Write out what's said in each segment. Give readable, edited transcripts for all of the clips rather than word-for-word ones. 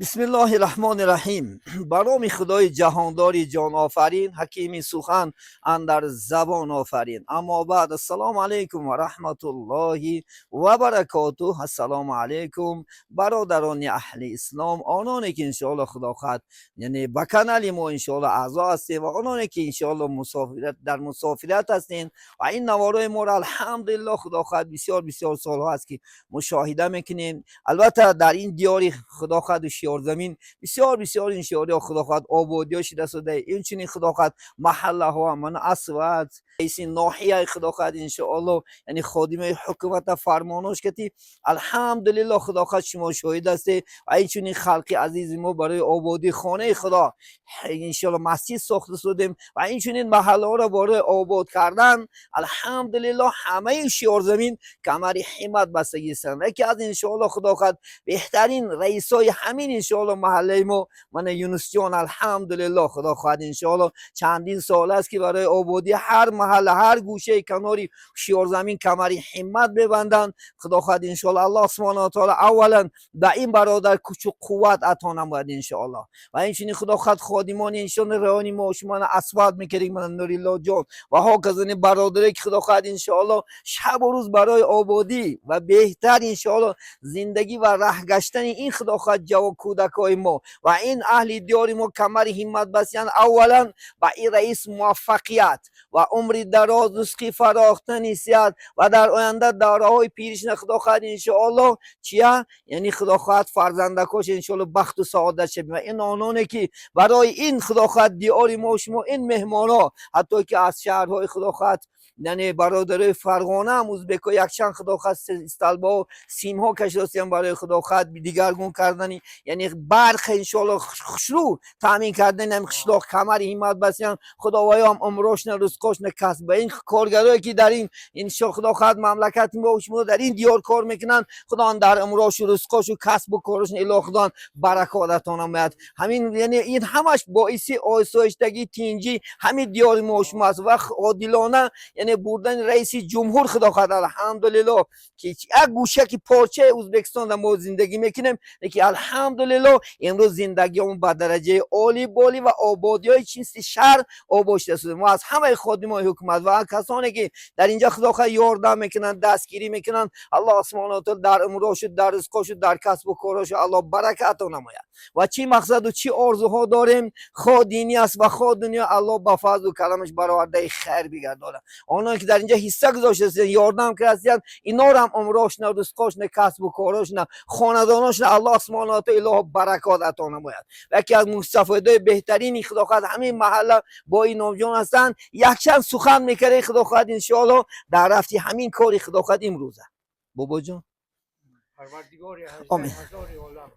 Бисмиллоҳи раҳмони раҳим. Ба номи Худои ҷаҳондори ҷонофарин, ҳакими сухан андар забон офарин. Аммо баъд, ассалому алайкум ва раҳматуллоҳи ва баракотуҳ. Ассалому алайкум, бародарони аҳли ислом, ононе ки иншоалло худо хоҳад, яъне ба канали мо иншоалло аъзо ҳастем ва ононе ки иншоалло мусофират дар мусофират ҳастем ва ин наворои моро, алҳамдулилло, худо хоҳад, бисёр бисёр солҳо аст ки мушоҳида мекунем. Албатта, дар ин диёри худо хоҳад Ҳушёрзамин бисёр бисёр иншоалло худо хоҳад ободиҳо шида шуда. Инчунин, худо хоҳад, маҳаллаҳо мана асфалт раиси ноҳияи худо хоҳад иншоалло, яъне ходимаи ҳукумата фармонош кати, алҳамдулилло, худо хоҳад, шумо шоҳид ҳастед. Ва инчунин халқи азизи мо барои ободии хонаи худо иншоалло масҷид сохта шудем ва инчунин маҳаллаҳоро барои обод кардан, алҳамдулилло, ҳамаи Ҳушёрзамин камари ҳиммат бастагистанд. Яке аз иншоалло худо хоҳад беҳтарин раисои ҳамин иншоалло маҳаллаи мо мана Юнусҷон, алҳамдулилло, худо хоҳад иншоалло чандин сол аст ки барои ободии ҳар маҳалла, ҳар гӯшаи канори Ҳушёрзамин камари ҳиммат мебанданд. Худо хоҳад иншоалло Аллоҳ субҳонаҳу ва таъоло аввалан ба ин бародар кӯчу қувват ато намояд иншоалло. Ва инчунин, худо хоҳад, ходимони иншоалло райони мо шумо асфалт мекардем, мана Нуриллоҷон ва ҳоказо бародаре ки худо хоҳад иншоалло шабу рӯз барои ободӣ ва беҳтар иншоалло зиндагӣ ва раҳ гаштани ин худо хоҳад ҷавон кӯдакҳои мо ва ин аҳли диёри мо камари ҳиммат бастиянд, аввалан ба ин раис муваффақият ва умри дароз, ризқи фарох, тани сиҳат ва дар оянда давраҳои пиришна худо хоҳад иншоалло чия, яъне худо хоҳад фарзандакош иншоалло бахту саодат шавад. Ва ин ононе ки барои ин худо хоҳад диёри мо шумо ин меҳмонҳо, ҳатто ки аз шаҳрҳои худо хоҳад, яъне бародарои Фарғона ҳам, узбекҳо якчанд худо хоҳад столбаҳо, симҳо кашидастиянд барои худо хоҳад дигаргун кардани, яъне барқ иншоалло хушрӯ таъмин кардани ҳами қишлоқ камари ҳиммат бастиянд. Худоваём умрошна, ризқошна, касб ба ин коргарое ки дар ин иншо худо хоҳад мамлакати мо шумо дар ин диёр кор мекунанд, худованд дар умрошу, ризқошу, касбу корошон илоҳ худованд баракот ато намояд. Ҳамин, яъне ин ҳамаш боиси осоиштагӣ, тинҷӣ ҳамин диёри мо шумо аст ва одилона, яъне бурдани раиси ҷумҳур худо хоҳад, алҳамдулилло, ки як гӯшаки порчаи Ӯзбекистонда мо зиндагӣ мекунем, лекин алҳамдулилло имрӯз зиндагиёмон ба дараҷаи олӣ болӣ ва ободиҳои чисти шаҳр обод шуда шуда. Мо аз ҳамаи ходимои ҳукумат ва касоне ки дар инҷа худо хоҳад ёрдам мекунанд, дастгирӣ мекунанд, Аллоҳ субҳонаҳу таъола дар умрошу, дар ризқошу, дар касбу корошу Аллоҳ баракат ато намояд. Ва чӣ мақсаду чӣ орзуҳо дорем, хо динӣ аст ва хо дунё, Аллоҳ ба фазлу карамаш баровардаи хайр бигардонад. Оное ки дар инҷа ҳисса гузоштаастанд, ёрдам кардастиянд, инорам умрошна, ризқошна, касбу корошна, хонадоношна Аллоҳ субҳонаҳу таъола илоҳо баракот ато намояд. Яке аз мустафидои беҳтарини худо хоҳад ҳамин маҳалла бо Иnomҷон ҳастанд. Якчанд сухан мекарда худо хоҳад иншоалло дар рафти ҳамин кори худо хоҳад имрӯза, бобоҷон. Парвардигори Омин. ҳазори олам,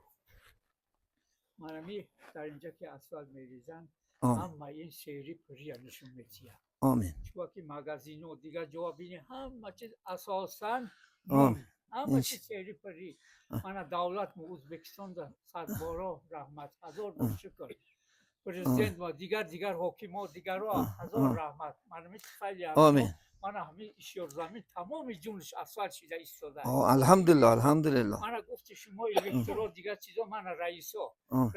манами дар инҷа ки асфалт мерезанд, Омин. ҳама ин сери пурия нишон метиҳад. Омин. Чунки магазино, дигар ҷоа бини, ҳама чиз асосан Омин. ҳама чиз сери пурӣ. Мана давлат мо Ӯзбекистонда садборо раҳмат, ҳазор бор шукр. Президент ва дигар дигар ҳокимо, дигарро ҳазор раҳмат. Манами туфайли Омин. мана ҳамин Ҳушёрзамин тамоми ҷунш асфалт шида истода. Алҳамдулилло, алҳамдулилло. Мана гуфти шумо электро, дигар чизо, мана раисо,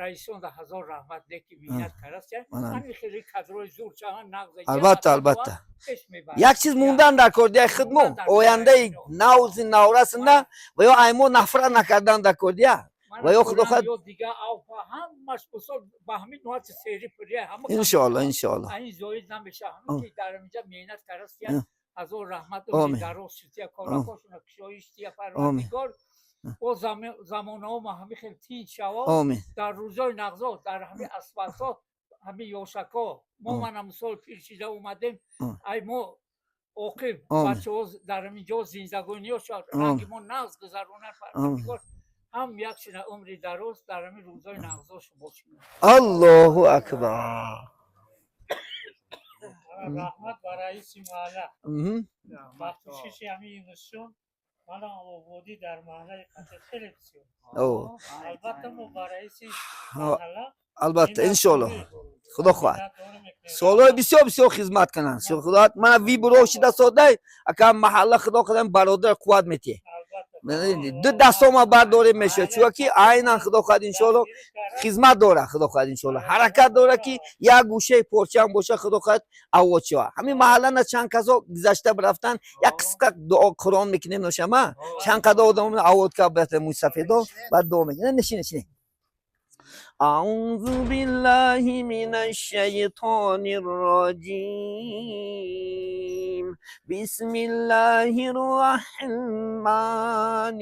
раисонда ҳазор раҳмат, леки миннат кардастя. Ҳамин хеле кадрои зур чаҳан нағз. Албатта, албатта, як чиз мундан дар кордияи хидмо ояндаи навзи наврасында ва ё аймо нафрат накардан дар кордия ва ё худо хоҳад. Дига авфа ҳамаш мисол ба ҳамин нуҳати сери пурия ҳама. Иншоалло, иншоалло. Ин зоид намеша. Ҳамин ки дар инҷа меҳнат кардастя, ҳазор раҳмат. Омин. Дароз шудия, коракошона кушоиш дия Парвардигор. О замонаҳо ма ҳамин хел тинч шаво. Омин. Дар рӯзои нағзо, дар ҳамин асфалтҳо, ҳамин ёшако мо мана мисол пир шида омадем, ай мо оқиб бачаҳо дар ҳамин ҷо зиндагониҳо шуд, ранги мо нағз гузаронад. Парвардигор ҳам як шина умри дароз, дар ҳамин рӯзои нағзо бошем. Аллоҳу акбар. Раҳмат ба раиси маҳалла ба кӯшиши ҳамин Юнусҷон. Мана ободӣ дар маҳаллаи қатӣ хеле бисёр. О. Албатта, мо ба раиси Ҳо, маҳалла албатта, иншоалло, худо хоҳад. Миннатдорӣ мекунем. Солҳои бисёр бисёр хизмат кунанд. Худо мана выбор шида содай ака маҳалла, худо қадам бародар қувват метиҳ. Албатта. Ду дастома бардорем мешавад, чунки айнан, худо хоҳад, иншоалло, хизмат дора, худо хоҳад, иншоалло, ҳаракат дора, ки як гӯшаи порчаам боша, худо хоҳад, авод шава. Ҳамин маҳалла на чанд касо гузашта рафтан, як қисқа дуо қуръон мекунем ношама, чанд қадр одам авод кард, мӯйсафедо, баъд дуо мекунем. Нишин, нишин. أعوذ بالله من الشيطان الرجيم. بسم الله الرحمن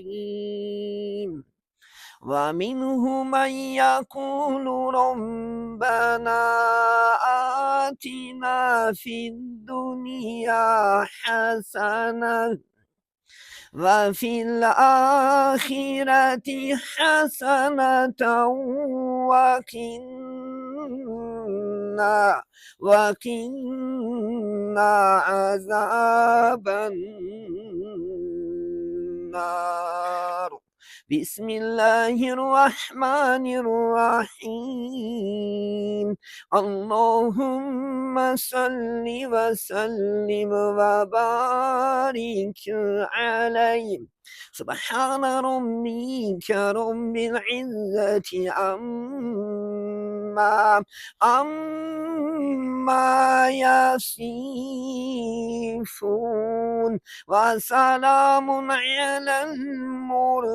الرحيم. ومنهم من يقول ربنا آتنا في الدنيا حسنة وفي الآخرة حسنة وقنا عذاب النار. بسم الله الرحمن الرحيم. اللهم صل وسلم وبارك عليه. سبحان ربك رب العزة عما يصفون وسلام على المرسلين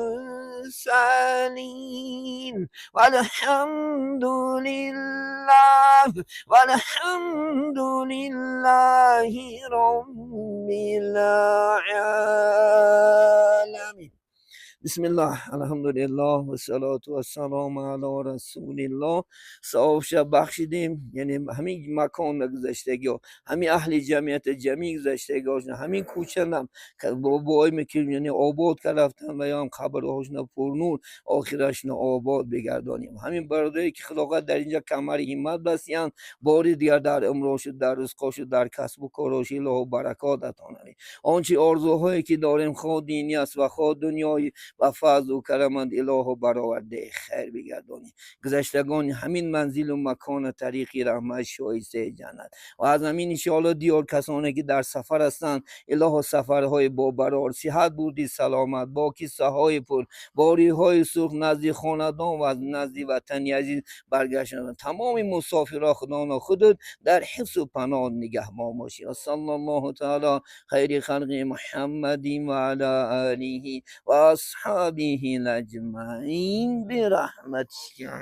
والحمد لله رب العالمين. بسم الله، الحمد لله والصلاة والسلام على رسول الله. Савобша бахшидем, яъне ҳамин макон гузаштагиҳо, ҳамин аҳли ҷамъията, ҷамъи гузаштагиҳошна, ҳамин кӯчанам бобои мекунем, яъне обод карафтан ва ём қабрҳошна пурнур, охирашна обод бигардонем. Ҳамин бародаре ки худоқад дар инҷа камари ҳиммат бастиянд, бори дигар дар умрошу, дар ризқошу, дар касбу корошу илоҳу баракот ато намоӣ. Он чи орзуҳое ки дорем, хоҳ динӣ аст ва хоҳ дунёӣ, ба фазлу караманд илоҳу баровардаи хайр бигардонӣ. Гузаштагони ҳамин манзилу макона тариқи раҳмат, шоистаи ҷаннат ва аз ҳамин иншоалло диёр касоне ки дар сафар ҳастанд, илоҳо сафарҳои бобарор, сиҳат бурди, саломат, бо киссаҳои пур, бориҳои сурх назди хонадон ва назди ватани азиз баргаштанд. Тамоми мусофирро худоно худут дар ҳифзу паноҳ нигаҳбон бошӣ. Ва саллаллоҳу таала хайри халқи Муҳаммадин ва ала олиҳи ва асҳобиҳи аҷмаин бираҳматика.